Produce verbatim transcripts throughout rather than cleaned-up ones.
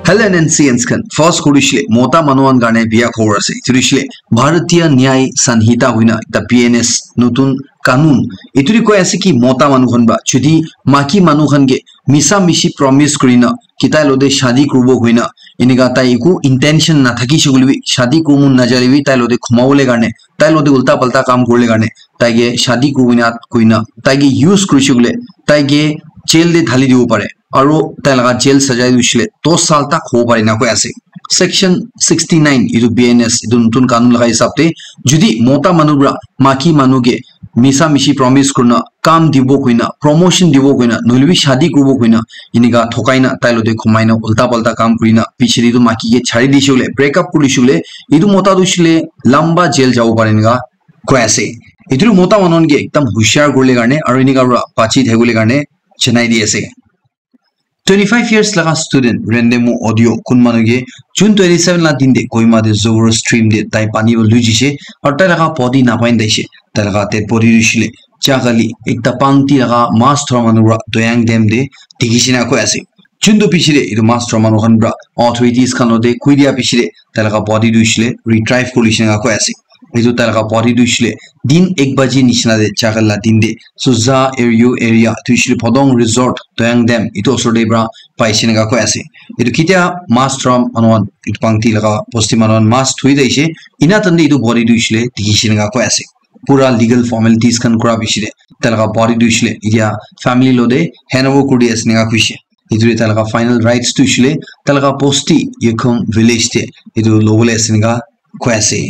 Hello N N C Ns khan, first kuri shile mota manu khan karne biya khobor ase. Etu shile Bharatiya Nyay Sanhita hoina ekta B N S notun kanun. Etu ri koi ase ki mota manu khan ba jodi maki manu khan ke misa mishi promise kurina ki tai lode shadi kuribo koina enika tai eku intention nathaki shikuli bi shadi kuribo najale bi tai lode khumawole karne tai lode ulta palta kam kurile karne tai ke shadi kurina koina tai ke use kuri shikule tai ke jail de dhali dibo pare. Aro tai laga jail sajai tu shile dos sal tak hobo pare na koi ase. Section sixty nine etu B N S etu notun kanun laga hisab te jodi mota manu para maki manu ke misa mishi promise kurina kam dibo koina promotion dibo koina nohole bi shadi kuribo koina enika thokai na tai lote khumai na ulta palta kam kurina piche de tu maki ke chari di shile break up kuri shile etu mota tu shile lamba jail jabo pare enika koi ase. Etu mota manu ke ekdam hushar kurile karne aro enika para bachi thakibole karne janai di ase. Twenty five years laga student Rendemo Audio kun manu ke June twenty seven la din de Kohima de Zogro stream de tai pani bo lui jise aru tai laga body napai daise tai laga dead body ruishile chakali ekta pangti laga mas thora manu para Doyang dam de dikhi shina koi ase. Juntu piche de etu mas thora manu khan para authorities khan lote koi dia piche de tai laga body ruishile retrieve kuri shina koi ase. Etu tai laga body tu hoishe le din ek baji nishina te jaga la din te Suza Area, Area tu hoishe le Phodong Resort Toyang Dam etu osor te para paise enika koi ase. Etu ketia mas thora manu khan etu pangti laga bosti manu khan mas thoi jaise ena time te etu body tu hoishe le dikhi se enika koi ase. Pura legal formalities khan kura piche te tai laga body tu hoishe le etia family logote handover kuri ase enika koise. Etu te tai laga final rites tu hoishe le tai laga bosti Yekhom village te etu lobole ase enika koi ase.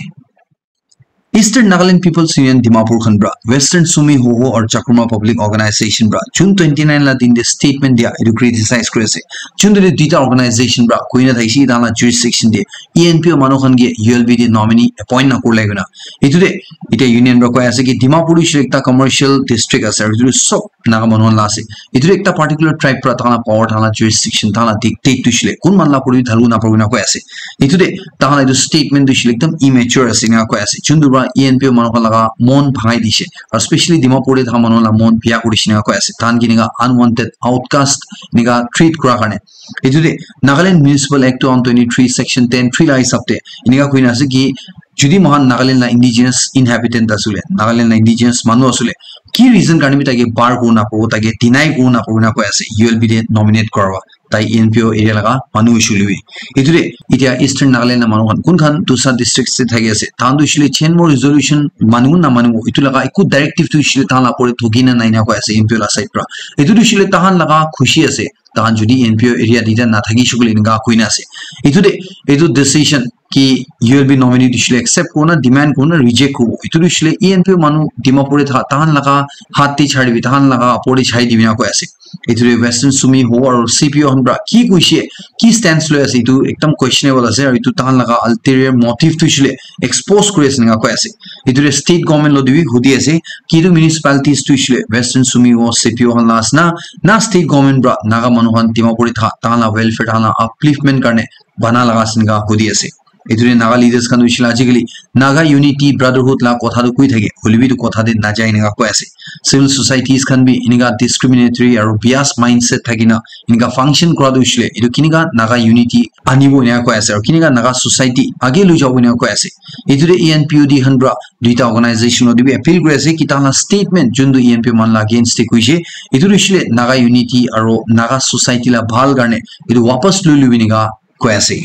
Eastern Nagaland People's Union Dimapur khan pra Western Sumi Hoho or Chakruma Public Organization pra June twenty nine la din te statement dia etu criticize kuri ase. Jun te duita organization pra koina thakise ta la jurisdiction te E N P O manu khan ke U L B te nominee appoint na kurle koina. Etu te ite union pra koi ase ki Dimapur hoishe ekta commercial district ase aru etu sob Naga manu khan la ase. Etu tu ekta particular tribe pra tahan la power, tahan la jurisdiction, tahan la dictate tu shile kun man la puri thalu na puri na koi ase. Etu de tahan la etu statement tu shile ekdam immature ase na koi ase. Chundu pra E N P O manu khan laga mon bhangai dishe. Aru specially Dimapur de tahan manu la mon biya kuri shina koi ase. Tahan ki nika unwanted outcast nika treat kura karne. Etu de Nagaland Municipal Act two thousand twenty-three section ten three la hisab de enika koina ase ki jodi mohan Nagaland la indigenous inhabitant asule, Nagaland la indigenous manu asule, ki reason karne bi taike bar kuri na pabo, taike deny kuri na pabo na koi ase, U L B de nominate kurawa, tai E N P O area laga manu hoishe hoile bi. Etu de, etia Eastern Nagaland la manu khan, kun khan dosa district se thaki ase, tahan tu hoishe le Chenmo resolution manu na manu, etu laga eku directive tu hoishe le tahan la pore thoki na nai na koi ase, E N P O la side pra. Etu tu hoishe le tahan laga khushi ase, tahan jodi E N P O area dita na thaki shukul enika koina ase. Etu de, etu decision ki U L B nominee tu shile accept kurna, demand kurna, reject kurbo. Etu tu shile E N P O manu Dimapur de tha, tahan laga hat te chari bi, tahan laga apor de chari dibi na koi ase. Etu de Western Sumi ho aru C P O khan pra ki koishe, ki stance loi ase, etu ekdam questionable ase, aru etu tahan laga ulterior motive tu shile expose kuri ase enika koi ase. Etu de state government lo de bi hudi ase, ki etu municipalities tu shile Western Sumi ho, C P O khan la ase na, na state government pra Naga manu khan Dimapur de tha, tahan la welfare, tahan la upliftment karne bana laga ase enika hudi ase. Etu de Naga leaders khan tu hoishe le ajikali Naga unity brotherhood la kotha tu koi thake, hoile bi etu kotha de najai enika koi ase. Civil societies khan bi enika discriminatory aru bias mindset thaki na enika function kura tu hoishe le etu kinika Naga unity anibo enika koi ase aru kinika Naga society age loi jabo enika koi ase. Etu de E N P O D khan pra duita organization lo de bi appeal kuri ase ki tahan la statement jun tu E N P O manu la against de koishe etu tu hoishe le Naga unity aru Naga society la bhal karne etu wapas loi lobi enika koi ase.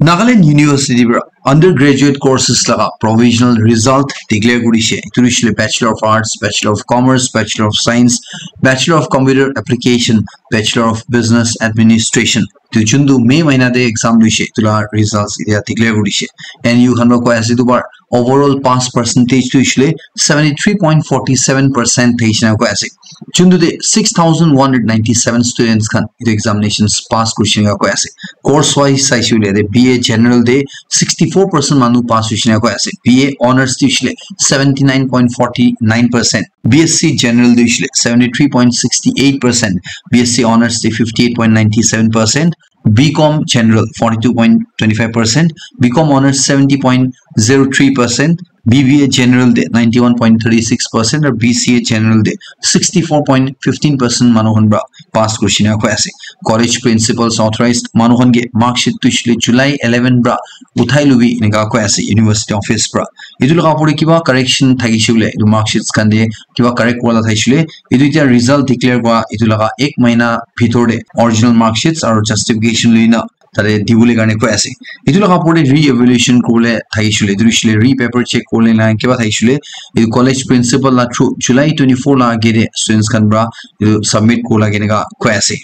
Nagaland University pra undergraduate courses laga provisional result declare kurishe. Etu hoishe le Bachelor of Arts, Bachelor of Commerce, Bachelor of Science, Bachelor of Computer Application, Bachelor of Business Administration. Tu chundu May mahina de exam luishe, etu la results etia declare kurishe. N U khan pra koi ase etu bar overall pass percentage tu hoishe le seventy three point forty seven percent thaishe na koi ase. Chundu de six thousand one hundred ninety seven students khan etu examinations pass kurishe na koi ase. Course wise saishe hoile de B A General de sixty four percent manu pass hoishe na koi ase. B A Honours de hoishe le seventy nine point forty nine percent. B S C General de hoishe le seventy three point sixty eight percent. B S C Honours de fifty eight point ninety seven percent. B Com General forty two point twenty five percent, B Com Honours seventy point zero three percent, B B A General de ninety one point thirty six percent aru B C A General de sixty four point fifteen percent manu khan pra pass kurishe na koi ase. college principals authorized manu khan ke mark sheet tu shile July eleven pra uthai lubi enika koi ase university office pra. Etu laga opor te kiba correction thakishe hoile etu mark sheets khan te kiba correct kura la thakishe hoile etu etiya result declare kura etu laga ek mahina bhitor te original mark sheets aru justification loina tate dibole karne koi ase. Etu laga opor te re-evaluation kuribole thakishe hoile etu hoishe hoile re-paper check kuribole na kiba thakishe hoile etu college principal la through July twenty four la age te students khan pra etu submit kuribo lage enika koi ase.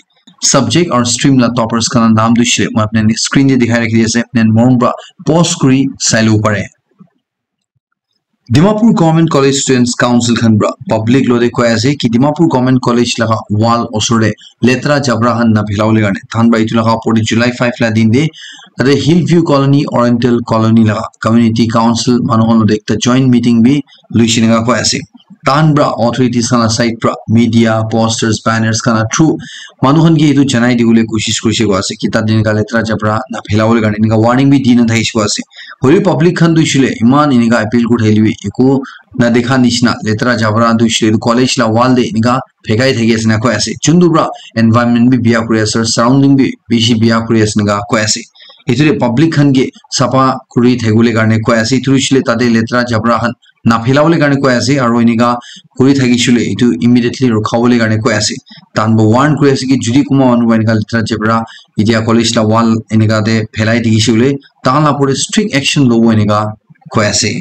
Subject or stream la toppers khan la naam tu hoishe moi apni khan screen te dikhai rakhi di ase, apni khan morom pra pause kuri sai lobo pare. Dimapur Government College Students Council khan pra public lo te koi ase ki Dimapur Government College laga wall osor te letra jabra khan na philabole karne tahan pra etu laga opor te July five la din te tate Hillview Colony, Oriental Colony laga community council manu khan lo te ekta joint meeting bi luishe enika koi ase. Tahan pra authorities khan la side pra media, posters, banners khan la through manu khan ke etu janai dibole koshish kurishe koi ase ki tate enika letra jabra na philabole karne enika warning bi dina thakishe koi ase. Hoilebi public khan tu hoishe hoile eman enika appeal kuri thakile bi eku na dekha nishina letra jabra tu hoishe hoile etu college la wall te enika phekai thaki ase na koi ase. Chuntu pra environment bi biya kuri ase, surrounding bi bishi biya kuri ase enika koi ase. Etu te public khan ke sapha kuri thakibole karne koi ase. Etu hoishe hoile tate letra jabra khan na philabole karne koi ase aru enika kuri thakishe hoile etu immediately rukhabole karne koi ase. Tahan pra warn kuri ase ki jodi kunba manu pra enika letra jabra etiya college la wall enika te philai dikhishe hoile tahan la opor te strict action lobo enika koi ase.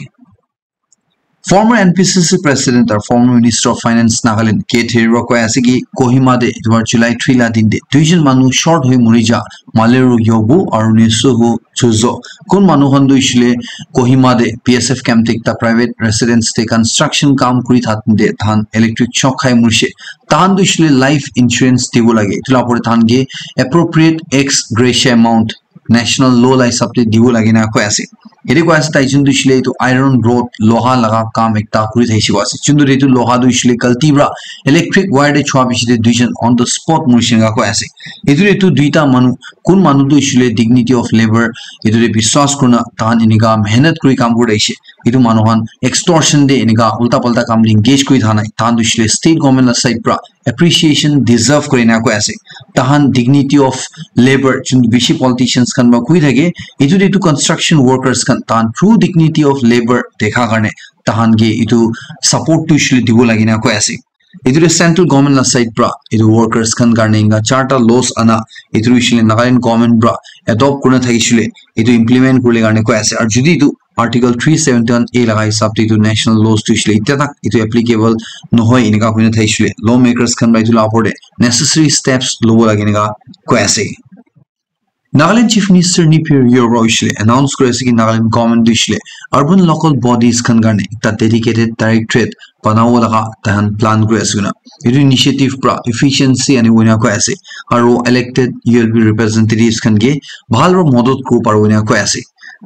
Former N P C C President aru former Minister of Finance Nagaland K Theriwa koi ase ki Kohima te etu July three la din te duijon manu short hoi muri ja Maleru Yobu aru Nesuhu Chuzo. Kun manu khan tu hoishe hoile Kohima te P S F camp te ekta private residence te construction kam kuri thakte tahan electric shock khai murishe. Tahan tu hoishe hoile life insurance dibo lage. Etu la opor te tahan ke appropriate ex gratia amount national law la hisab te dibo lage na koi ase. Ete koi ase tai jun tu hoishe hoile etu iron rod loha laga kam ekta kuri thakishe koi ase. Jun tu etu loha tu hoishe hoile galti pra electric wire te chua piche te duijon on the spot murishe enika koi ase. Etu te etu duita manu kun manu tu hoishe hoile dignity of labour etu te biswas kurina tahan enika mehnat kuri kam kuri thakishe. Etu manu khan extortion te enika ulta palta kam te engage kuri thaka nai. Tahan tu hoishe hoile state government la side pra appreciation deserve kuri na koi ase. Tahan dignity of labour jun bishi politicians khan pra koi thake, etu te etu construction workers khan tahan true dignity of labour dekha karne tahan ke etu support tu hoishe hoile dibo lage na koi ase. Etu te central government la side pra etu workers khan karne enika charta laws ana etu hoishe hoile Nagaland government pra adopt kurina thakishe hoile etu implement kuribole karne koi ase. Aru jodi etu Article three seventy one A laga hisab te etu national laws tu hoishe hoile etiya tak etu applicable nohoi enika koina thakishe hoile lawmakers khan pra etu la opor te necessary steps lobo lage enika koi ase. Nagaland Chief Minister Neiphiu Rio pra hoishe hoile announce kuri ase ki Nagaland government tu hoishe hoile urban local bodies khan karne ekta dedicated directorate banabo laga tahan plan kuri ase koina. Etu initiative pra efficiency anibo enika koi ase. Aru elected U L B representatives khan ke bhal pra modot kuribo paribo enika koi ase.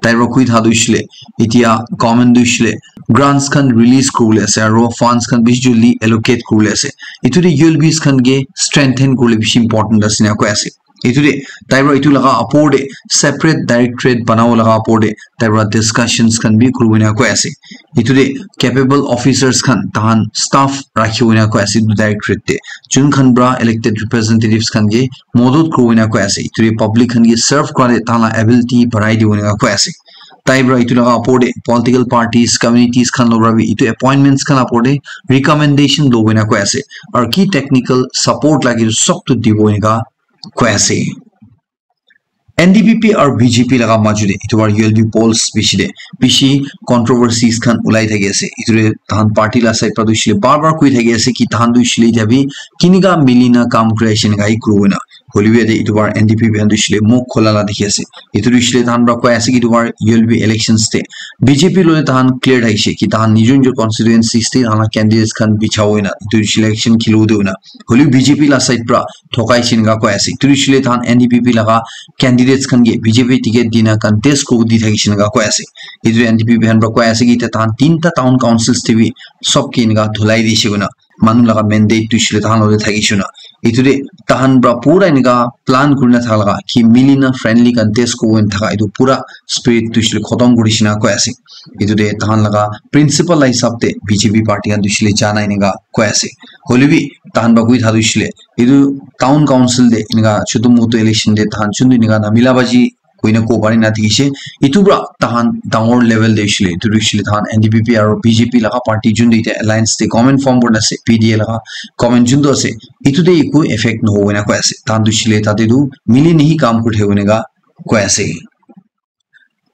Tai pra koi thaka tu hoishe hoile etiya government tu hoishe hoile grants khan release kuribole ase aru funds khan bishi jaldi allocate kuribole ase. Etu te U L Bs khan ke strengthen kuribole bishi important ase enika koi ase. Etu te tai pra etu laga opor te separate directorate banabo laga opor te tai pra discussions khan bi kuribo enika koi ase. Etu te capable officers khan tahan staff rakhibo enika koi ase etu directorate te. Jun khan pra elected representatives khan ke modot kuribo enika koi ase. Etu te public khan ke serve kura te tahan la ability barai dibo enika koi ase. Tai pra etu laga opor te political parties, communities khan logot pra bi etu appointments khan opor te recommendation lobo enika koi ase. Aru ki technical support lage etu sob tu dibo enika koi ase. N D P P aru B J P laga majo te etu para U L B polls bishi te bishi controversies khan ulai thaki ase. Etu te tahan party la side para tu hoishe le bar bar koi thaki ase ki tahan tu hoishe le etia bi kinika mili na kam kuri ase enika hi kuribo na. Hoile bi yate etu para N D P P khan tu hoishe le mukh khola la dikhi ase. Etu tu hoishe le tahan para koi ase ki etu para U L B elections te B J P loi tahan clear thakishe ki tahan nijor nijor constituencies te tahan la candidates khan bichabo hoina etu hoishe le election khelibo de hoina. Hoile bi B J P la side para thokai she enika koi ase. Etu hoishe le tahan N D P P laga candidates khan ke B J P ticket dina contest kuribo di thakishe enika koi ase. Etu N D P P khan para koi ase ki etia tahan tinta town councils te bi sob ke enika dhulai dishe koina manu laga mandate tu hoishe le tahan loi thakishe na. Etu de tahan pra pura enika plan kurina thaka laga ki milina friendly contest ko win thaka etu pura spirit tu shile khotom kuri shina koi ase. Etu de tahan laga principle la hisab de B J P party khan tu shile jana enika koi ase. Hoile bi tahan pra koi tha tu shile etu town council de enika chutu mutu election de tahan chundu enika na mila baji koina ko pari na dikhi se. Etu pra tahan dangor level de hoishe le, etu tu hoishe le tahan N D P P aro B J P laga party jun tu ite alliance de government form kurina ase, P D A laga government jun tu ase, etu de eku effect nohobo koina koi ase. Tahan tu hoishe le tate tu mili nihi kam kuri thakebo koina koi ase.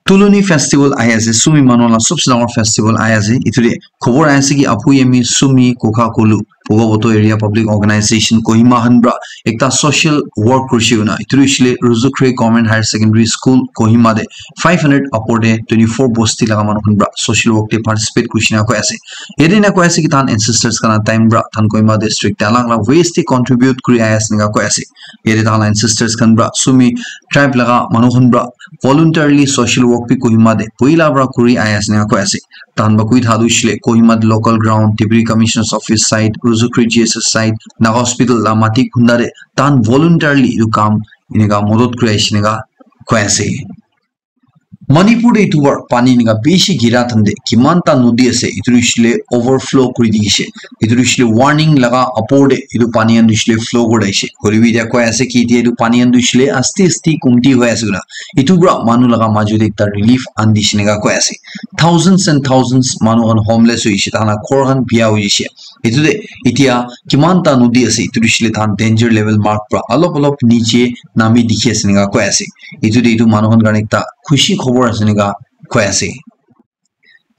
Tuluni festival ahi ase, Sumi manu la sobse dangor festival ahi ase. Etu de khobor ahi ase ki Apuyemi Sumi Kokha Kolu Bhogobato Area Public Organization Kohima khan pra ekta social work kurishe koina. Etu tu hoishe le Ruzukhre Government Higher Secondary School Kohima de five hundred upor de twenty-four bosti laga manu khan pra social work de participate kurishe na koi ase. Yate na koi ase ki tahan ancestors khan la time pra tahan Kohima district de alag alag ways de contribute kuri ahi ase enika koi ase. Yate tahan la ancestors khan pra Sumi tribe laga manu khan pra voluntarily social work bi Kohima de poila pra kuri ahi ase enika koi ase. Tahan pra koi tha tu hoishe le Kohima local ground, Deputy Commissioner's office side, Ruzukhre G S S side, Naga hospital la mati khunda de tahan voluntarily etu kam enika modot kuri ahishe enika koi ase. Manipur de etu bar pani enika bishi gira thande kiman ta nodi ase etu hoishe le overflow kuri dikhishe. Etu hoishe le warning laga upor de etu pani khan hoishe le flow kuri ahishe. Hoile bi etia koi ase ki etia etu pani khan hoishe le asti asti kumti hoi ase koina. Etu pra manu laga maju de ekta relief ani dishe enika koi ase. Thousands and thousands manu khan homeless hoishe, tahan la ghor khan biya hoishe. Etu de etia kiman ta nodi ase, etu hoishe le tahan danger level mark pra alop alop niche nami dikhi ase enika koi ase. Etu de etu manu khan karne ekta khushi khobor ase enika koi ase.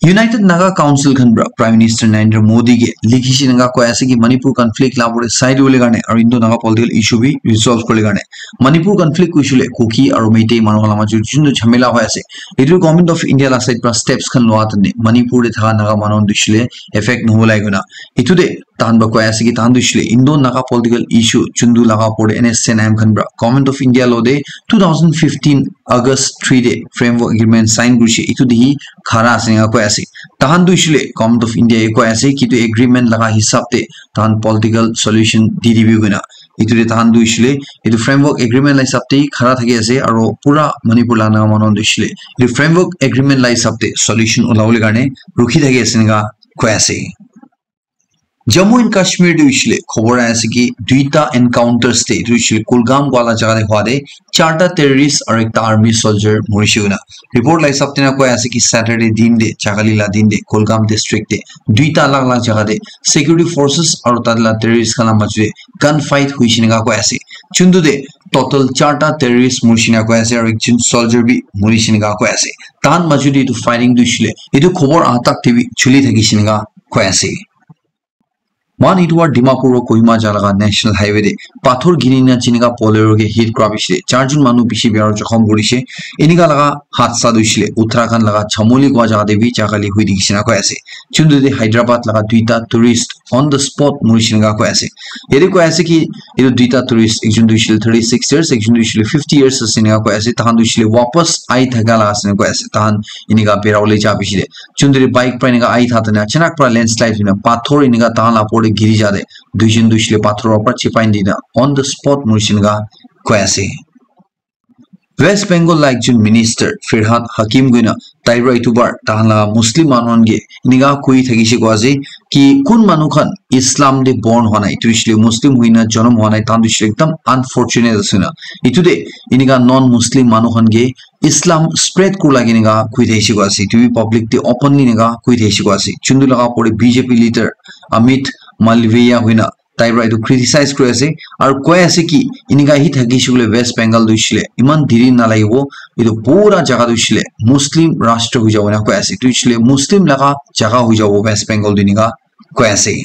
United Naga Council khan pra Prime Minister Narendra Modi ke likhishe enika koi ase ki Manipur conflict la pore side hole karne aro Indo Naga political issue bi resolve kore karne. Manipur conflict hoishe le Kuki aro Meitei manu khan la majot juntu jhamela hoi ase, etu Government of India la side pra steps khan lua tande Manipur de thaka Naga manu khan tu hoishe le effect nohobo lage koina. Etu de tahan pra koi ase ki tahan tu hoishe le Indo Naga political issue juntu laga upor de N S C N I M khan pra Government of India lo de two thousand fifteen August three de framework agreement sign kurishe, etu de hi khara ase enika koi ase. Tahan tu hoishe le Government of India e koi ase ki etu agreement laga hisab de tahan political solution di dibi koina. Etu de tahan tu hoishe le etu framework agreement la hisab de khara thaki ase aro pura Manipur la Naga manu tu hoishe le etu framework agreement la hisab de solution ulabole karne rukhi thaki ase enika koi ase. Jammu and Kashmir de hoishe le khobor ahi ase ki duita encounters de etu hoishe le Kulgam koi la jaga de hua de charta terrorist aro ekta army soldier morishe koina. Report la hisab de na koi ase ki Saturday din de, jakali la din de Kulgam district de duita alag alag jaga de security forces aro tate la terrorist khan la majo de gun fight hoishe enika koi ase. Juntu de total charta terrorist morishe enika koi ase aro ekjon soldier bi morishe enika koi ase. Tahan majo de etu fighting tu hoishe le etu khobor aha tak de bi chuli thakishe enika koi ase. Moikhan etu para Dimapur para Kohima ja laga National Highway te pathor giri na jinika Bolero ke hit kura piche te charjon manu bishi bia para jokhom kurishe. Enika laga hadsa tu hoishe le Uttarakhand laga Chamoli kua jaga te bi jagale hui dikhi shina koi ase. Juntu te Hyderabad laga duita tourist on the spot murishe enika koi ase. Yate koi ase ki etu duita tourist, ekjon tu hoishe le thirty six years, ekjon tu hoishe le fifty years ase enika koi ase. Tahan tu hoishe le wapas ahi thaka la ase enika koi ase. Tahan enika bera bole ja piche te. Juntu te bike para enika ahi thaka na achanak para landslide hoina pathor enika tahan la opor te giri ja te duijon tu hoishe le pathor para chipai dina on the spot murishe enika koi ase. West Bengal la ekjon minister Firhad Hakim koina tai para etu bar tahan la Muslim manu khan ke enika koi thakishe koi ase ki kun manu khan Islam te born hwa nai, etu hoishe le Muslim hoina jonom hwa nai, tahan tu hoishe le ekdam unfortunate ase na. Etu te enika non Muslim manu khan ke Islam spread kuri lage enika koi thakishe koi ase. Etu bi public te openly enika koi thakishe koi ase. Juntu laga opor te B J P leader Amit Malviya hoina tai para etu criticize kuri ase aru koi ase ki enika hi thakishe koile West Bengal tu hoishe le eman deri nalagibo, etu pura jaga tu hoishe le Muslim rashtra hoi jabo enika koi ase. Etu hoishe le Muslim laga jaga hoi jabo West Bengal tu enika koi ase.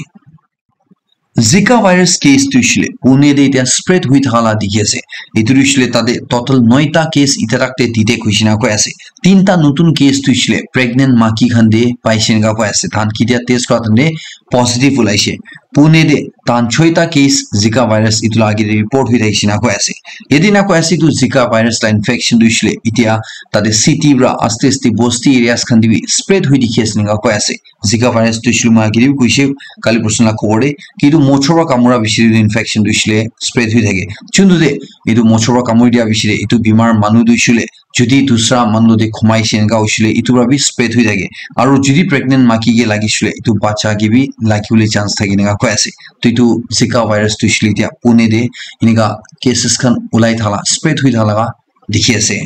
Zika virus case tu hoishe le Pune te etia spread hoi thaka la dikhi ase. Etu tu hoishe le tate total noita case etia tak te detect hoishe enika koi ase. Tinta notun case tu hoishe le pregnant maiki khan te paishe enika koi ase. Tahan ketia test kura time te positive ulaishe. Pune te tahan choita case Zika virus itu la age te report hui thakishe na koi ase. Yate na koi ase itu Zika virus la infection tu hoishe le, itia tate city pra aste aste bosti areas khan te bi spread hui dikhi ase eneka koi ase. Zika virus tu hoishe le moi age te bi koishe kali porson la khobor te, ki itu mochor pra kamura bishi te infection tu hoishe le spread hui thake. Chuntu te itu mochor pra kamuri dia bishi te itu bimar manu tu hoishe le jodi dusra manu te khumai she eneka hoishe le itu pra bi spread hui thake. Aru jodi pregnant maki ke lagise le itu bacha ke bi lagi bole chance thake eneka koi ase. To itu Zika virus tu hoishe le itia Pune te eneka cases khan ulai thala, spread hui thala ka dikhi ase.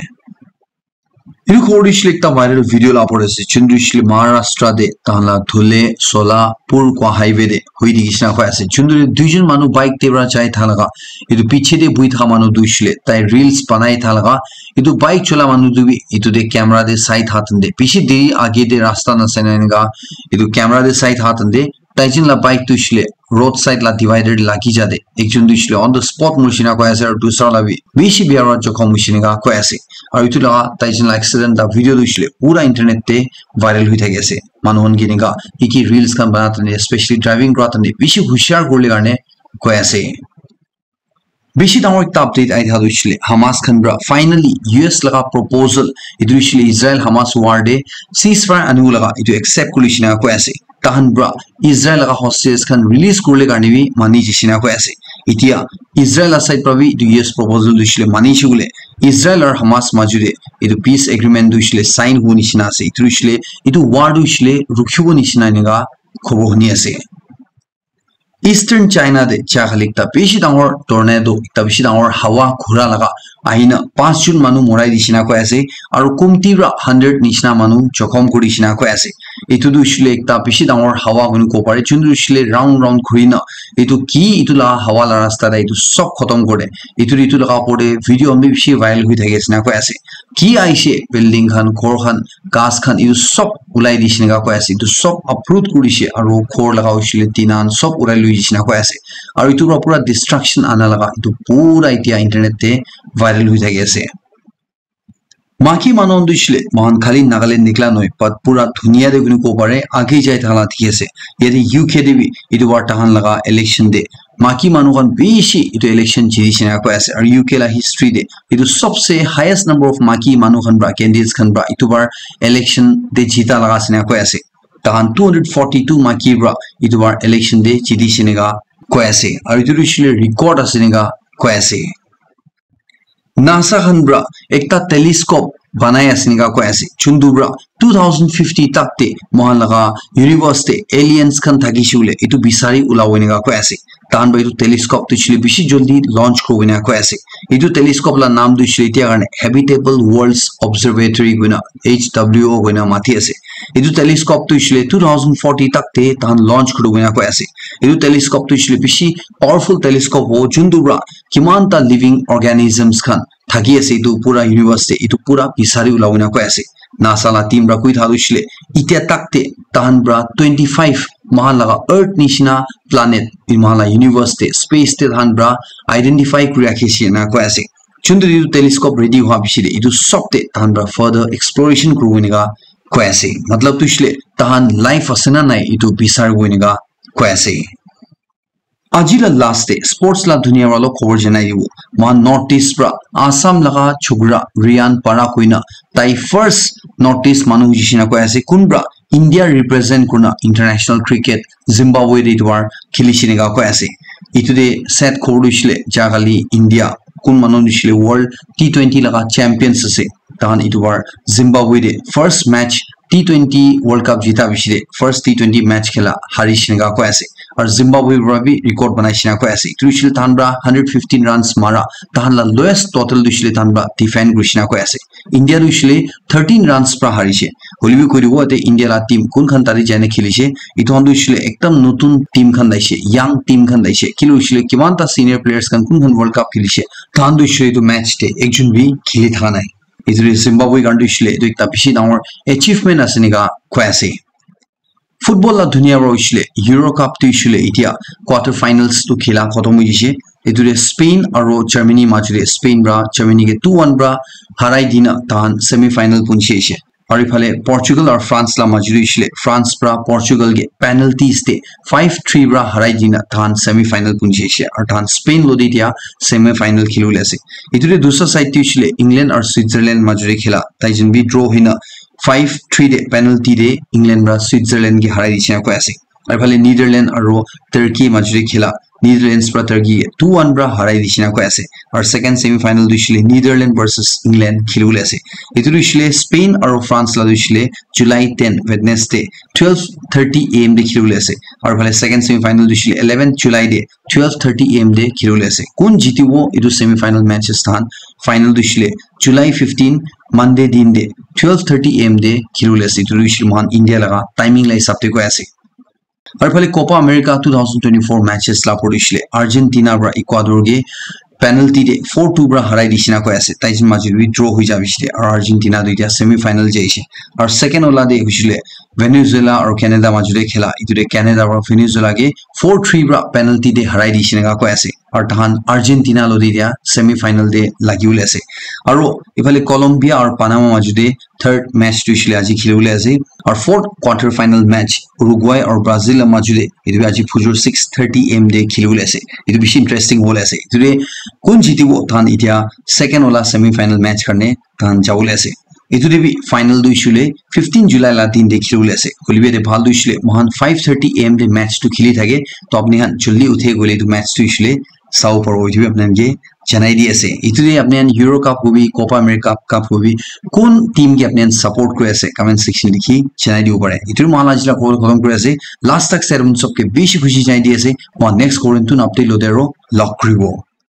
Itu khobor tu hoishe le ekta viral video la opor ase. Chuntu hoishe le Maharashtra te tahan la Dhule Solapur koi highway te hui dikhi shina koi ase. Chuntu te duijon manu bike te pra jai thala ka itu piche te buhi thaka manu tu hoishe le tai reels banai thala ka itu bike chola manu tu bi itu te camera te sai tha tante bishi deri age te rasta na sai na eneka itu camera te sai tha tante taijun la bike tu hoishe le road side la divider te lagi ja te ekjun tu hoishe le on the spot muri shina koi ase aru dusra la bi bishi bia pra jokhom hoishe eneka koi ase. Aru itu la taijun la accident la video tu hoishe le pura internet te viral hui thaki ase. Manu khan ke eneka ki ki reels khan bana tante especially driving kura tante bishi hushar kuri le karne koi ase. Bishi dangor ekta update ahi thaka tu hoishe le Hamas khan pra finally U S laga proposal itu hoishe le Israel Hamas war te ceasefire anibo laga itu accept kuri shina koi ase. Tahan pra Israel laga hostages khan release kurle karne bi mani jai shina koi ase. Itia Israel la side pra bi itu U S proposal tu hoishe le mani she kole Israel aru Hamas maju te itu peace agreement tu hoishe le sign hobo nishina ase. Itu hoishe le itu war tu hoishe le rukhibo nishina eneka khobor huni ase. Eastern China te ja kali ekta bishi dangor tornado, ekta bishi dangor hawa ghura laga ahina panch jon manu morai di shina koi ase, aru kumti pra hundred nishina manu jokhom kuri shina koi ase. Itu tu hoishe le ekta bishi dangor hawa koi kobo pare, chuntu hoishe le round round ghuri na itu ki itu la hawa la rasta te itu sob khotom kore. Itu itu laga opor te video khan bi bishi viral hui thaki ase na koi ase. Ki aishe building khan, ghor khan, ghas khan, itu sob ulai dishe eneka koi ase. Itu sob uproot kuri dishe aru ghor laga hoishe le tina khan sob ulai lui dishe eneka koi ase. Aru itu pra pura destruction ana laga itu pura itia internet te viral hui thaki ase. Maki manu khan tu hoishe le, moikhan khali Nagaland nikla nohoi, but pura dunia te koina kobo pare, age jai thaka la dikhi ase. Yate U K te bi, itu bar tahan laga election te, maki manu khan bishi itu election jiti shina koi ase. Aru U K la history te, itu sobse highest number of maki manu khan pra, candidates khan pra, itu bar election te jita laga ase na koi ase. Tahan two hundred forty-two maki pra, itu bar election te jiti shina koi ase. Aru itu tu hoishe le record ase eneka koi ase. NASA khan pra ekta telescope banai ase eneka koi ase. Chuntu pra two thousand fifty tak te moikhan laga universe te aliens khan thakishe koile etu bisari ulabo eneka koi ase. Tahan pra etu telescope tu hoishe le bishi jaldi launch kuribo eneka koi ase. Etu telescope la naam tu hoishe le etia karne Habitable Worlds Observatory koina H W O koina mati ase. Etu telescope tu hoishe le two thousand forty tak te tahan launch kuribo eneka koi ase. Etu telescope tu hoishe le bishi powerful telescope hobo, juntu pra kiman ta living organisms khan thaki ase etu pura universe te, etu pura bisari ulabo eneka koi ase. NASA la team pra koi thaka tu hoishe le, etia tak te tahan pra twenty five moikhan laga Earth nishina planet, etu moikhan la universe te, space te tahan pra identify kuri rakhi ase eneka koi ase. Juntu etu telescope ready hwa piche te, etu sob te tahan pra further exploration kuribo eneka koi ase. Matlab tu hoishe le, tahan life ase na nai, etu bisaribo eneka koi ase. Aji la last te sports la dunia wala khobor janai dibo. Moikhan North East pra Assam laga chokra Riyan Para koina tai first North East manu hoishe na koi ase. Kun pra India represent kurina international cricket Zimbabwe te etu bar khilishe eneka koi ase. Etu te sad khobor tu hoishe le, ja kali India kun manu hoishe le world T twenty laga champions ase. Tahan etu bar Zimbabwe te first match T twenty World Cup jita piche te first T twenty match khela harishe eneka koi ase. Aru Zimbabwe para bi record banaishe eneka koi ase. Etu hoishe le tahan para hundred fifteen runs mara, tahan la lowest total tu hoishe le tahan para defend kurishe eneka koi ase. India tu hoishe le thirteen runs para harishe. Hoile bi koi dibo ete India la team kun khan tate jai na khelishe. Etu khan tu hoishe le ekdam notun team khan ahishe, young team khan ahishe. Kile hoishe le kiman ta senior players khan kun khan World Cup khelishe. Tahan tu hoishe le etu match te ekjon bi kheli thaka nai. Etu tu Zimbabwe karne tu hoishe le etu ekta bishi dangor achievement ase enika koi ase. Football la dunia para hoishe le Euro Cup tu hoishe le etia quarter finals tu khela khotom hoi jaise. Etu te Spain aro Germany majo te Spain para Germany ke two one para harai dina tahan semi final punchi aise. Aru iphale Portugal aru France la major te hoishile France pra Portugal ke penalties te five three pra harai dina tahan semi final punchi ase aru tahan Spain lodi dia semi final khilibole ase. Etu te dusra side te hoishile England aru Switzerland major te khela tai jun bi draw hoina five three te penalty te England pra Switzerland ke harai dishina koi ase. Aru phale Netherlands aru Turkey major te khela Netherlands pra Turkey two one pra harai dishina koi ase. Aru second semi final tu hoishile Netherlands versus England khilibole ase. Etu tu hoishile Spain aru France la tu hoishile July ten Wednesday twelve thirty a m te khilibole ase. Aru phale second semi final tu hoishile eleven July te twelve thirty a m te khilibole ase. Kun jitibo etu semi final matches tahan final tu hoishile July fifteen Monday din te twelve thirty a m te khilibole ase. Etu tu hoishile mohan India laga timing la hisab te koi ase. Aru phale Copa America two thousand twenty-four matches la pori hoishile Argentina pra Ecuador ke penalty te four two pra harai dishina koi ase. Tai jun major bi draw hoi jabi shile aru Argentina tu etia semi final jai ase. Aru second ola te hoishile Venezuela aru Canada major te khela etu te Canada pra Venezuela ke four three pra penalty te harai dishina koi ase. Aru tahan Argentina lodi dia semi final te lagibole ase. Aru iphale Colombia aru Panama major te third match tu hoishile aji khilibole ase. Aru fourth quarter final match Uruguay aru Brazil la major te etu bi aji phujur six thirty a m te khilibole ase. Etu bishi interesting hobole ase. Etu te kun jitibo tahan etia second ola semi final match karne tahan jabole ase. Etu te bi final tu hoishile fifteen July la din te khilibole ase. Hoilebi yate bhal tu hoishile mohan five thirty a m te match tu khili thake. To apni khan jaldi uthe koile etu match tu hoishile sabo paribo. Etu bi apni khan ke janai di ase. Etu te apni khan Euro Cup hobi, Copa America Cup hobi, kun team ke apni khan support kuri ase, comment section likhi janai dibo pare. Etu mohan la ajila khobor khotom kuri ase. Last tak sai sob ke bishi khushi janai di ase. Mohan next khobor tun update lote aro log kuribo.